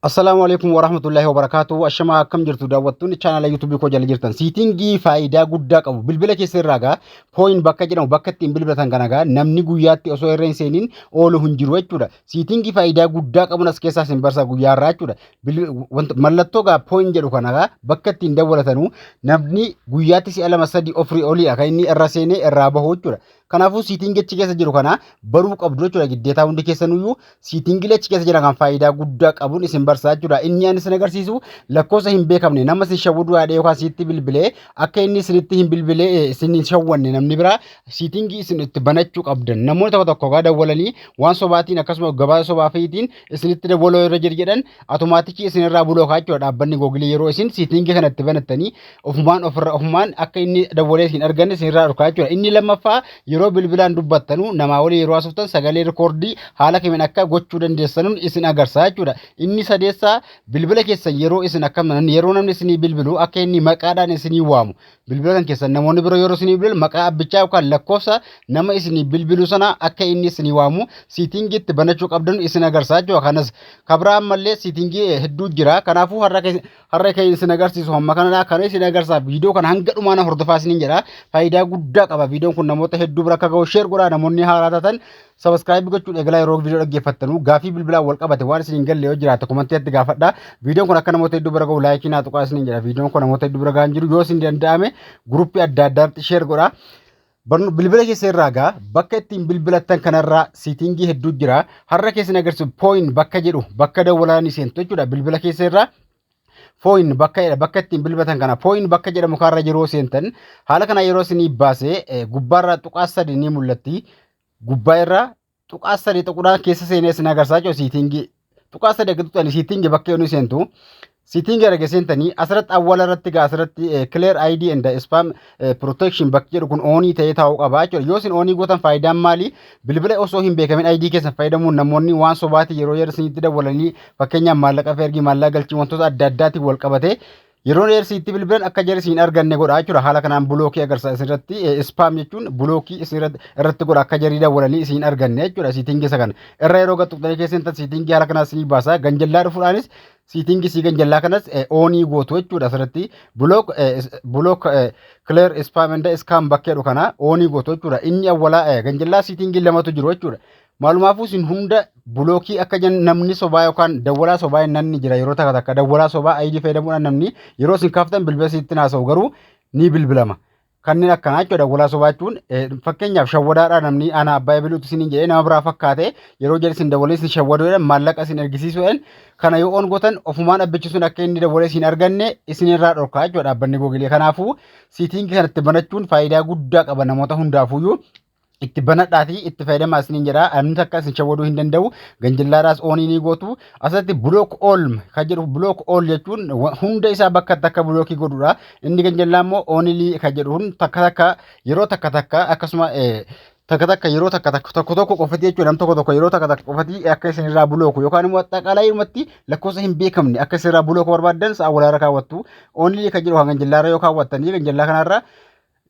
Assalaamu alaikum warahmatullahi wabarakatuh. Ashamaa, akkam jirtu daawwattoonni chaanala YouTube koo jala jirtan? Setting faayidaa guddaa qabu. Bilbila keessa irraa gaa phone bakka jedhamu, bakka ittiin bilbilatan kana gaa namni guyyaatti osoo irra hin seeniin oolu hin jiru jechuudha. Setting faayidaa guddaa qabuun as keessaa isin barsaa guyyaa irraa jechuudha. Mallattoo gaa phone jedhu kana gaa bakka ittiin dawwalatanuu namni guyyaatti si'a lama sadii ofirii oliidha kan inni irra seenee irraa bahu jechuudha. Kanaafuu setting achi keessa jiru kana baruu qabdu jechuudha. Giddeetaa hundi keessanuyyuu settingilee achi keessa jiran kan faayidaa guddaa qabuun isin barsaa jechuudha. Inni ani isin agarsiisu lakkoofsa hin beekamne nama isin shawwaduu yaadee yookaan sitti bilbilee akka inni isinitti hin bilbilee isin hin shawwanne namni biraa setting isin itti banachuu qabdan. Namoonni tokko tokko gaa dawwalanii waan sobaatiin akkasuma gabaasa sobaa fa'iitiin isinitti dawwaloo irra jiru jedhan automatic isin irraa blockaa jechuudha. Dhaabbanni Google yeroo isin setting kana itti banattanii ofumaan ofirra ofumaan akka inni dawwalee isin arganne isin irraa dhorkaa jechuudha. Inni lammaffaa, yeroo bilbilaan dubbattanuu namaa walii yeroo haasoftan sagalee record haala kamiin akka gochuu dandeessanuun isin agarsiisa jechuudha. Inni sadeessaa, bilbila keessan yeroo isin akkam yeroo namni isinii bilbilu akka inni maqaadhaan isinii waamu, bilbila kan keessan namoonni biroo yeroo isinii bilbilu maqaa abbichaa yookaan lakkoofsa nama isinii bilbilu sana akka inni isinii waamu setting itti banachuu qabdan isin agarsiisa jechuudha. Kanas kabraa ammallee setting hedduu jira. Kanaafuu har'a kan isin agarsiisu hamma kanadha. Kana isin agarsiisa, viidiyoo kana hanga dhumaana hordofaa isiniin jedha. Faayidaa guddaa qaba. Viidiyoon kun namoota hedduu bira akka gahu share godhaa. Namoonni haaraa taatan subscribe gochuun eegalaa. Yeroo viidiyoo dhaggeeffattanuu gaafii bilbilaan wal qabate waan isin hin galle yoo jiraate commentiitti gaafadha. Viidiyoon kun akka namoota hedduu bira gahu like naa tuqaa isiniin jedha. Viidiyoon kun namoota hedduu bira gahan jiru, yoo isin danda'ame group adda addaatti share godhaa. Bilbila keessa irraa gaa bakka ittiin bilbilattan kanarraa setting hedduu jira. Har'a keessan agarsiisu phone bakka jedhu, bakka dawwalaan seentu jechuudha. Bilbila keessa irraa phone bakka jedha, bakka ittiin bilbilatan kana phone bakka jedhamu kaarra yeroo seentan haala kana yeroo isinii baasee gubbaarraa tuqaa sadi ni mul'atti. Gubbaa irraa tuqaa sadi tuquudhaan keessa seenee isin agarsiisaa jechuudha setting. Tuqaa sadi akka tuqxanii setting bakka inni seentu. Setting erga seentanii asirratti awwaala irratti gaa asirratti caller ID and spam protection bakki jedhu kun on ta'ee taa'uu qaba jechuudha. Yoo isin on gootan faayidaan maali? Bilbila osoo hin beekamin ID keessan fayyadamuun namoonni waan sobaati yeroo yeroo isinitti dawwalanii, fakkeenyaaf maallaqa ergii, maallaqa galchii, wantoota adda addaatiin wal qabatee yeroo isinitti bilbilan akka jarri isin arganne godha jechuudha. Haala kanaan block agarsiisa isirratti. Spam jechuun block irratti godha, akka jarri dawwalanii isin arganne jechuudha. Setting isa kana irra yeroo tuqxanii keessa seentan setting haala kanaa isinii baasa. Ganjallaa dhufuudhaanis setting sii ganjallaa kanas on gootu jechuudha. Asirratti block caller spam and scam bakka jedhu kana on gootu jechuudha. Inni awwalaa ganjallaa setting lamatu jiru jechuudha. Maalumaafuu isin hunda block akka namni sobaa yookaan dawwalaa sobaa namni jira, yeroo takka takka dawwalaa sobaa ID fayyadamuudhaan namni yeroo isin kaaftan bilbila isitti haasa'u garuu ni bilbilama. Kanneen akkanaa jechuudha dawwalaa sobaa jechuun. Fakkeenyaaf shawwadaadhaa namni ana abbaa biluutu isiniin jedhee nama biraa fakkaate yeroo jedhe isin dawwalee isin shawwaduudhaan maallaqa isin ergisiisuudhaan, kana yoo on gootan ofumaan abbichi sun akka inni dawwalee isin arganne isin irraa dhorkaa jechuudha dhaabbanni Google. Kanaafuu setting kanatti banachuun faayidaa guddaa qaba. Namoota hundaafuyyuu itti banadhaatii itti fayyadamaa isiniin jedha. Namni takka isin shawwaduu hin danda'u. Ganjillaadhaas on ni gootu. Asirratti block all kan jedhu, block all jechuun hunda isaa bakka takka block godhudha. Inni ganjillaa immoo only kan jedhu kun takka takka yeroo takka takka, akkasuma takka takka yeroo takka takka tokko tokko qofati jechuudha. Nam tokko tokko yeroo takka takka qofati akka isin irraa blocku yookaan immoo axxaqalaayumatti lakkoofsa hin beekamne akka isin irraa blocku barbaaddan sa'a walaarra kaawwattu. Only kan jedhu kan ganjillaarra yoo kaawwattanii ganjillaa kanarra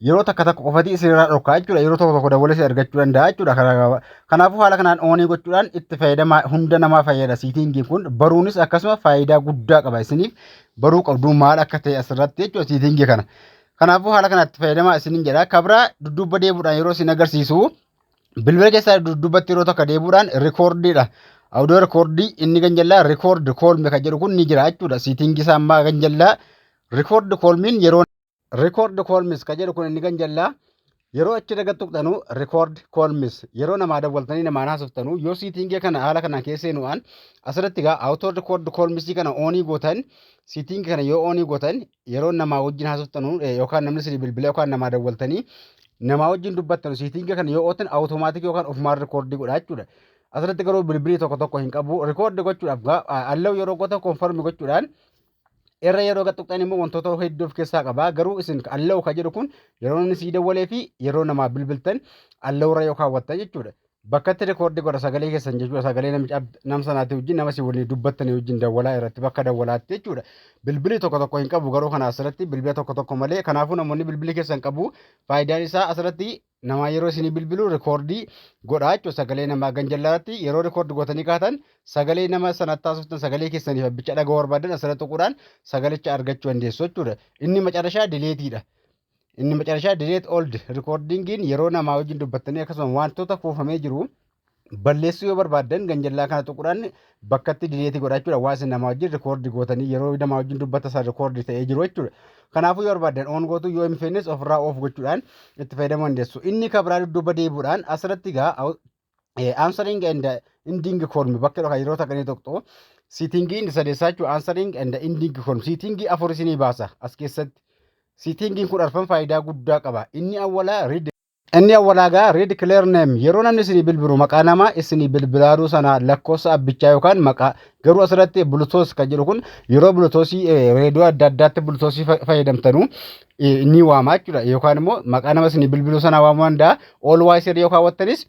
yeroo takka takka qofati isinirraa dhorkaa jechuudha. Yeroo tokko tokko dabalee isin argachuu danda'a jechuudha. Kanaafuu haala kanaan on gochuudhaan itti fayyadamaa, hunda namaa fayyada. Settingiin kun baruunis akkasuma faayidaa guddaa qaba isiniif, baruu qabdu maal akka ta'e asirratti jechuudha setting kana. Kanaafuu haala kanatti fayyadamaa isiniin jedha. Kabraa dudduuba deebuudhaan yeroo isin agarsiisu, bilbila keessaa dudduubatti yeroo tokko deebuudhaan recordiidha. Audio record inni ganjallaa record call me kan jedhu kun ni jira jechuudha. Setting isaa ammaa ganjallaa record call meiin yeroo record call mes kan jedhu kun inni ganjallaa yeroo achi daga tuqxanu, record call mes yeroo namaa dawwaltanii namaan haasoftanu, yoo setting kana haala kanaan keessa seenuudhaan asirratti gaa auto record call mesii kana on gootan, setting kana yoo on gootan, yeroo namaa wajjin haasoftanu yookaan namni isin bilbila yookaan namaa dawwaltanii namaa wajjin dubbattanu, setting kana yoo ootan automatic yookaan ofumaan record godha jechuudha. Asirratti garuu bilbilii tokko tokko hin qabu. Record gochuudhaaf allow yeroo gootan, confirm gochuudhaan irra yeroo tuqxan immoo wantoota hedduu of keessaa qaba. Garuu isin allow kan jedhu kun yeroo namni sii dawwalee fi yeroo namaa bilbiltan allow irra yoo kaawwattan jechuudha. Bakka itti record godha sagalee keessan jechuudha. Sagalee namicha nam sanaatti wajjin, nama si waliin dubbattanii wajjin dawwalaa irratti, bakka dawwalaatti jechuudha. Bilbilli tokko tokko hin qabu garuu kana asirratti, bilbila tokko tokko malee. Kanaafuu namoonni bilbilli keessan qabu, faayidaan isaa asirratti namaa yeroo isinii bilbilu record godha jechuudha. Sagalee namaa ganjallaatti yeroo record gootanii kaatan, sagalee nama sanatti taasiftan, sagalee keessaniif abbicha dhaga'uu barbaadan asirratti tuquudhaan sagalicha argachuu dandeessu jechuudha. Inni macarashaa deleteiidha. Inni macarashaa delete old recordingiin yeroo namaa wajjin dubbattanii akkasuma wantoota kuufamee jiru balleessuu yoo barbaaddan, ganjallaa kana tuquudhaan bakkatti delete godha jechuudha. Waan isin namaa wajjin record gootanii yeroo namaa wajjin dubbata sana record ta'ee jiru jechuudha. Kanaafuu yoo barbaaddan on gootu, yoo hin feenes ofirraa off gochuudhaan itti fayyadamuu dandeessu. Inni kan biraa dudduuba deebi'uudhaan asirratti gaa answering and ending call bakka yookaan yeroo takkanii tokko settingii inni sadeessaa jechuudha. Answering and ending call settingii afur isinii baasa as keessatti. Settingiin kun arfan faayidaa guddaa qaba. Inni awwalaa gaa read caller name, yeroo namni isinii bilbilu maqaa namaa isinii bilbilaaruu sana, lakkoofsa abbichaa yookaan maqaa. Garuu asirratti Bluetooth kan jedhu kun yeroo Bluetoothii reediyoo adda addaatti Bluetoothii fayyadamtanuu ni waama jechuudha, yookaan immoo maqaa nama isinii bilbiluu sana waamuu danda'a. Always yoo kaawwattanis,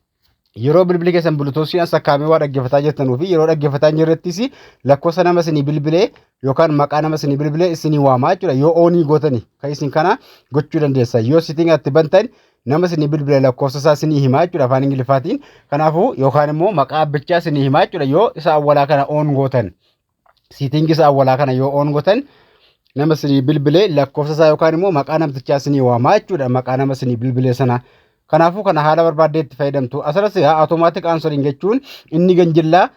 yeroo bilbilli keessan Bluetoothiin sakkaamee waa dhaggeeffataa jirtanuu fi yeroo dhaggeeffataa hin jirrettis lakkoofsa nama isinii bilbilee yookaan maqaa nama isinii bilbilee isinii waamaa jechuudha. Yoo on gootani kan isin kana gochuu dandeessan, yoo setting itti bantan, nama isinii bilbile lakkoofsa isaa isinii himaa jechuudha afaan Ingiliffaatiin. Kanaafuu yookaan immoo maqaa abbichaa isinii himaa jechuudha yoo isa awwalaa kana on gootan. Setting isa awwalaa kana yoo on gootan, nama isinii bilbilee lakkoofsa isaa yookaan immoo maqaa namtichaa isinii waamaa jechuudha, maqaa nama isinii bilbilee sana. Kanaafuu kana haala barbaaddee itti fayyadamtu. Asirratti automatic answering jechuun inni ganjillaa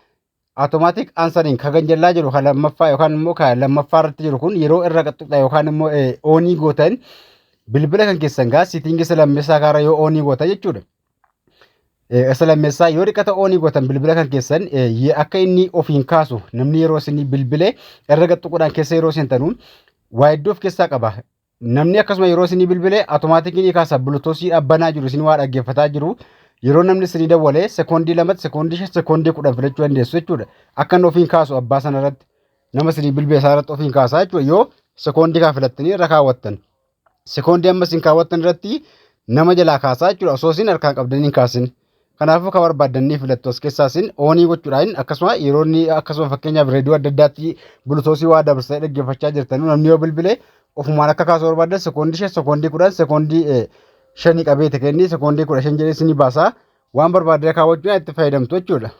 automatic answering ka ganjillaa jiru ka lammaffaa yookaan immoo ka lammaffaa irratti jiru kun yeroo irra qaxxuudha yookaan immoo on gootan, bilbila kan keessan gaa setting isa lammeessaa kaara yoo on gootan jechuudha. Isa lammeessaa yoo dhiqata on gootan, bilbila kan keessan akka inni ofiin kaasu, namni yeroo isinii bilbilee irra qaxxuquudhaan keessa yeroo seentanu waa hedduu of keessaa qaba. Namni akkasuma yeroo isinii bilbilee automaticii ni kaasa. Bluetoothii dhaabbanaa jiru isin waa dhaggeeffataa jiru. Yeroo namni isinii dawwalee sekoondii 2tti, sekoondii 5, sekoondii 10 filachuu dandeessu jechuudha. Akka inni ofiin kaasu abbaa sana irratti, nama isinii bilbile isaa irratti ofiin kaasaa jechuudha yoo sekoondii kaa filattanii irra kaawwattan. Sekoondii amma isin kaawwattan irratti nama jalaa kaasaa jechuudha osoo isin harkaan qabdanii hin kaasin. Kanaafuu kan barbaaddanii filattu as keessaa isin on gochuudhaan. Akkasuma yeroo inni akkasuma fakkeenyaaf reediyoo adda addaatti Bluetoothii waa dabarsanii dhaggeeffachaa jirtan, namni yoo bilbile ofumaan akka kaasuu barbaadan sekoondii 5, sekoondii 10, sekoondii 5 qabeete kenni, sekoondii 15 jedhee isinii baasaa, waan barbaadde kaawwachuudhaan itti fayyadamtu jechuudha.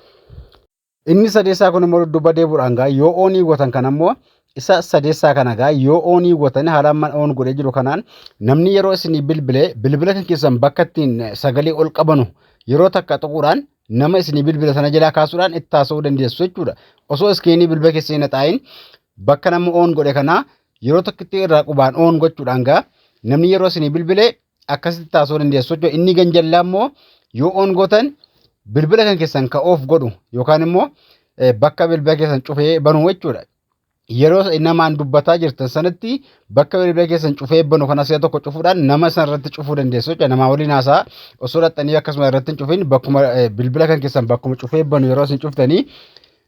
Inni sadeessaa kun immoo dudduuba deebi'uudhaan gaa yoo on gootan kan ammoo isa sadeessaa kana gaa yoo on gootan, haala amma on godhee jiru kanaan, namni yeroo isinii bilbile bilbila kan keessan bakka ittiin sagalee ol qabanu yeroo takka tuquudhaan nama isinii bilbila sana jalaa kaasuudhaan itti haasa'uu dandeessu jechuudha. Osoo screenii bilbila keessa hin xaa'in bakka nama on godhe kanaa yeroo tokkotti irraa qubaan on gochuudhaan gaa namni yeroo isinii bilbile akkasitti haasa'uu dandeessu jechuudha. Inni ganjallaa immoo yoo on gootan bilbila kan keessan ka off godhu yookaan immoo bakka bilbila keessan cufee banuu jechuudha. Yeroo namaan dubbataa jirtan sanatti bakka bilbila keessan cufee banu kana si'a tokko cufuudhaan nama sana irratti cufuu dandeessu jechuudha. Namaa waliin haasaa osoo dhaxxanii akkasuma irratti hin cufin, bakkuma bilbila kan keessan bakkuma cufee banu yeroo isin cuftanii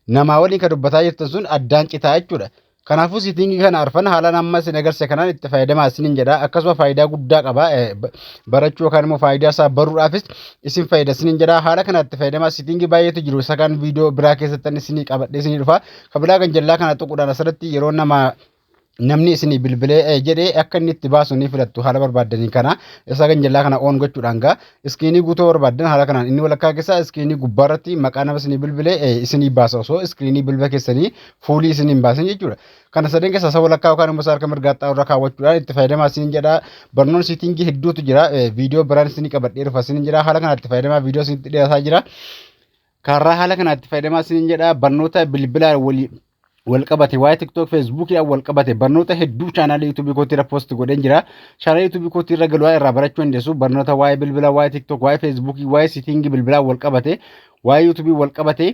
namaa waliin kan dubbataa jirtan sun addaan citaa jechuudha. Kanaafuu settingii kana arfan haalaan amma isin agarsiise kanaan itti fayyadamaa isiniin jedha. Akkasuma faayidaa guddaa qaba. Barachuu yookaan immoo faayidaa isaa baruudhaafis isin fayyada isiniin jedha. Haala kana itti fayyadamaa, settingii baay'eetu jiru. Isa kan viidiyoo biraa keessatti isinii qabadhee isinii dhufa. Kabilaa ganjallaa kana tuquudhaan asirratti yeroo nama namni isinii bilbilee jedhee akka inni itti baasu ni filattu haala barbaaddanii kana. Isa ganjallaa kana on gochuudhaan gaa screenii guutuu barbaaddan haala kanaan, inni walakkaa keessaa screenii gubbaarratti maqaa nama isinii bilbilee isinii baasa osoo screenii bilbila keessanii fuulii isinii hin baasin jechuudha. Kana sadeen keessaa isa walakkaa yookaan immoo isa harka mirgaatti irra kaawwachuudhaan itti fayyadamaa isiniin jedha. Barnoonni settingii hedduutu jira. Viidiyoo biraan isinii qabadhee dhufa isiniin jedha. Haala kanaan itti fayyadamaa, viidiyoo isinitti dhiyataa jira. Kaarraa haala kanaan itti fayyadamaa isiniin jedha. Barnoota bilbilaa walii wal qabate, waa'ee TikTok, Facebookiidhaan wal qabate, barnoota hedduu chaanaalii YouTubeii kootii irra post godheen jira. Chaanaalii YouTubeii kootii irra galuu irraa barachuu dandeessu. Barnoota waa'ee bilbilaa, waa'ee TikTok, waa'ee Facebookii, waa'ee settingii bilbilaa wal qabate, waa'ee YouTubeii wal qabate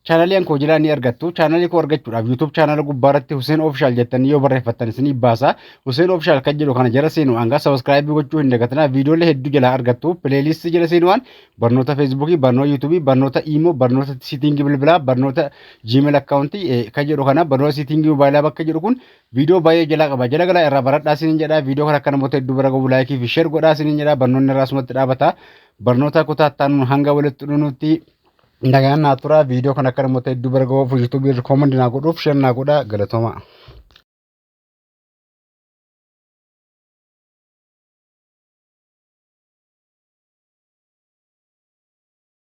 Chaanalii koo jalaa ni argattu. Chaanalii koo argachuudhaaf YouTube chaanala gubbaarratti Hussein Official jettanii yoo barreeffattan isinii baasa. Hussein Official kan jedhu kana jala seenu hanga subscribe gochuu hin dagatinaa. Viidiyoolee hedduu jalaa argattu. Playlistii jala seenuudhaan barnoota Facebookii, barnoota YouTubeii, barnoota Imo, barnoota settingii bilbilaa, barnoota Gmail accountii kan jedhu kana, barnoota settingii mobaayilaa bakka jedhu kun viidiyoo baay'ee jalaa qaba. Jala galaa irraa baradhaa isiniin jedha. Viidiyoo kana akka namoota hedduu bira gahu likeii fi share godhaa isiniin jedha. Barnoonni irraa asumatti dhaabata. Barnoota kutaa itti hanga walitti dhunuutti nagaan naa tura. Viidiyoo kana akka namoota hedduu bira gahuuf YouTubeii recommend naa godhuuf share naa godhaa. Galatooma.